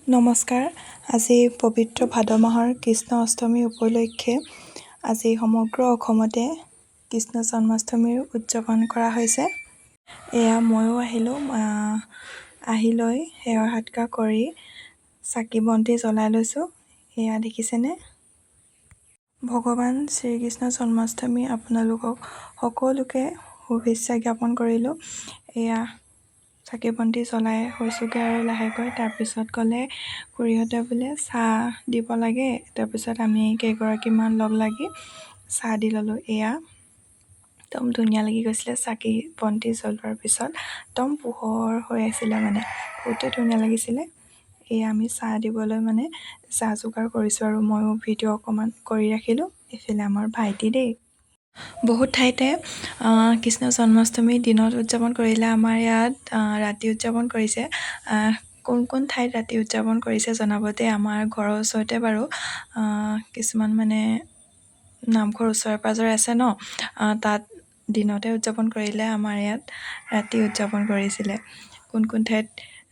নমস্কাৰ। আজি পবিত্ৰ ভাদ মাহৰ কৃষ্ণ অষ্টমী উপলক্ষে আজি সমগ্ৰ অসমতে কৃষ্ণ জন্মাষ্টমীৰ উদযাপন কৰা হৈছে। এয়া ময়ো আহিলোঁ। আহি লৈ সেৱা সৎকাৰ কৰি চাকি বন্তি জ্বলাই লৈছোঁ। এয়া দেখিছেনে? ভগৱান শ্ৰীকৃষ্ণ জন্মাষ্টমী আপোনালোকক সকলোকে শুভেচ্ছা জ্ঞাপন কৰিলোঁ। এয়া চাকি বন্তি জ্বলাই হৈছোঁগৈ আৰু লাহেকৈ। তাৰপিছত ক'লে খুৰীহঁতে বোলে চাহ দিব লাগে। তাৰপিছত আমি কেইগৰাকীমান লগ লাগি চাহ দি ল'লোঁ। এয়া একদম ধুনীয়া লাগি গৈছিলে। চাকি বন্তি জ্বলোৱাৰ পিছত একদম পোহৰ হৈ আছিলে, মানে বহুতেই ধুনীয়া লাগিছিলে। এয়া আমি চাহ দিবলৈ মানে যা যোগাৰ কৰিছোঁ আৰু ময়ো ভিডিঅ' অকণমান কৰি ৰাখিলোঁ। এইফালে আমাৰ ভাইটি দেই। বহুত ঠাইতে কৃষ্ণ জন্মাষ্টমী দিনত উদযাপন কৰিলে, আমাৰ ইয়াত ৰাতি উদযাপন কৰিছে। কোন কোন ঠাইত ৰাতি উদযাপন কৰিছে জনাব দেই। আমাৰ ঘৰৰ ওচৰতে বাৰু কিছুমান মানে নামঘৰ ওচৰে পাঁজৰে আছে ন, তাত দিনতে উদযাপন কৰিলে, আমাৰ ইয়াত ৰাতি উদযাপন কৰিছিলে। কোন কোন ঠাইত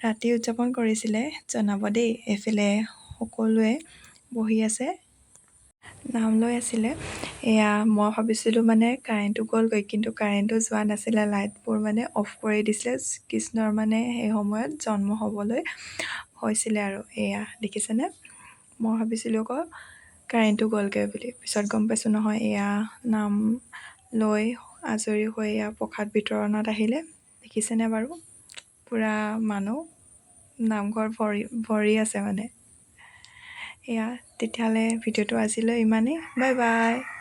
ৰাতি উদযাপন কৰিছিলে জনাব দেই। এইফালে সকলোৱে বহি আছে, নাম লৈ আছিলে। এয়া মই ভাবিছিলোঁ মানে কাৰেণ্টটো গ'লগৈ, কিন্তু কাৰেণ্টটো যোৱা নাছিলে। লাইটবোৰ মানে অফ কৰি দিছিলে। কৃষ্ণৰ মানে সেই সময়ত জন্ম হ'বলৈ হৈছিলে আৰু এয়া দেখিছেনে? মই ভাবিছিলোঁ আকৌ কাৰেণ্টটো গ'লগৈ বুলি, পিছত গম পাইছোঁ নহয়। এয়া নাম লৈ আজৰি হৈ এয়া প্ৰসাদ বিতৰণত আহিলে। দেখিছেনে বাৰু? পূৰা মানুহ নামঘৰ ভৰি ভৰি আছে মানে। এয়া তেতিয়াহ'লে ভিডিঅ'টো আজিলৈ ইমানেই। Bye bye.